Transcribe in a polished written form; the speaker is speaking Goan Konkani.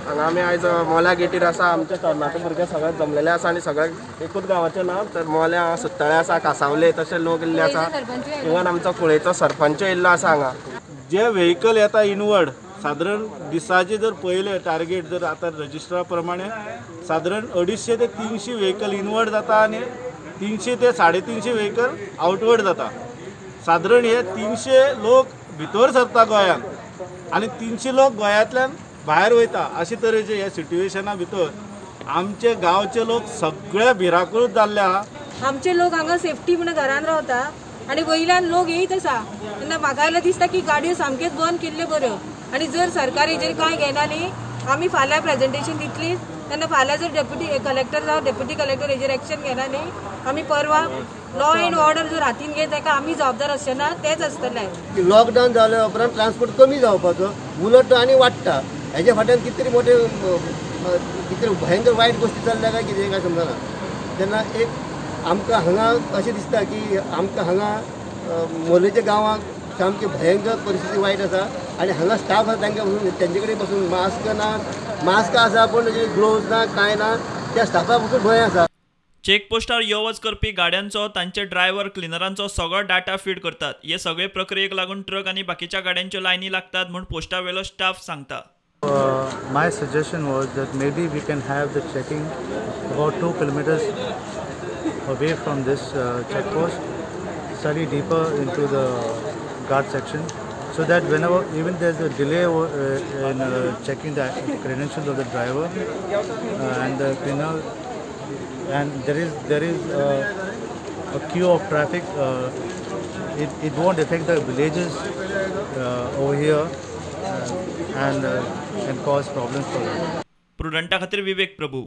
हांगा आमी आयज मोल्या गेटीर आसा. आमचे तरणाटे भुरगे सगळे जमलेले आसा आनी सगळे एकूच गांवाचे ना तर मोल्या, सत्तळे आसा, कासावले तशे लोक येयल्ले आसा. इवन आमचो कुळेचो सरपंच येयल्लो आसा हांगा. जे व्हेकल येता इनवर्ड सादारण दिसाचे जर पळयले टार्गेट जर आतां रजिस्टरा प्रमाणे सादारण 250 ते 300 व्हेकल इनवर्ड जाता आनी 300 ते 350 व्हेकल आवटवर्ड जाता. सादारण हे 300 लोक भितर सरता गोंयांत आनी 300 लोक गोंयांतल्यान भायर वयता. अशे तरेचे ह्या सिट्युएशना भितर आमचे गांवचे लोक सगळे भिरांकूळ जाल्ले आहा. आमचे लोक हांगा सेफ्टी म्हणून घरान रावता आनी वयल्यान लोक येयत आसा तेन्ना म्हाका जाल्यार दिसता की गाडयो सामक्योच बंद केल्ल्यो बऱ्यो. आनी जर सरकार हेजेर कांय घेना न्ही, आमी फाल्यां प्रेजेंटेशन दितलीच. तेन्ना फाल्यां जर डेप्युटी कलेक्टर जावं डेप्युटी कलेक्टर हेजेर एक्शन घेना न्ही, आमी परवा लॉ एंड ऑर्डर जर हातीन घेत ताका आमी जबाबदार आसचे ना, तेच आसतले. लॉकडावन जाल्या उपरांत ट्रान्सपोर्ट कमी जावपाचो, उलट आनी वाडटा. हेज्या फाटल्यान कितें तरी मोठे कितें तरी भयंकर वायट गोश्टी चल्ल्या काय कितें काय समजना. तेन्ना एक आमकां हांगा अशें दिसता की आमकां हांगा मोलेच्या गांवांत सामकी भयंकर परिस्थिती वायट आसा आनी हांगा स्टाफ आसा तांकां पसून तेंचे कडेन पसून मास्क ना, मास्क आसा पूण ग्लोव्ज ना, कांय ना, त्या स्टाफा पसून भंय आसा. चेकपोस्टार यो वच करपी गाड्यांचो, तांचे ड्रायव्हर, क्लिनरांचो सगळो डाटा फीड करतात. हे सगळे प्रक्रियेक लागून ट्रक आनी बाकीच्या गाड्यांच्यो लायनी लागतात म्हूण पोस्टावेलो स्टाफ सांगता. My suggestion was that maybe we can have the checking about 2 kilometers away from this checkpost, slightly deeper into the guard section, so that whenever even there's a delay in checking the credentials of the driver and the cleaner, and there is a queue of traffic, it won't affect the villages over here and cause problems for them. प्रुडंटा खातीर विवेक प्रभू.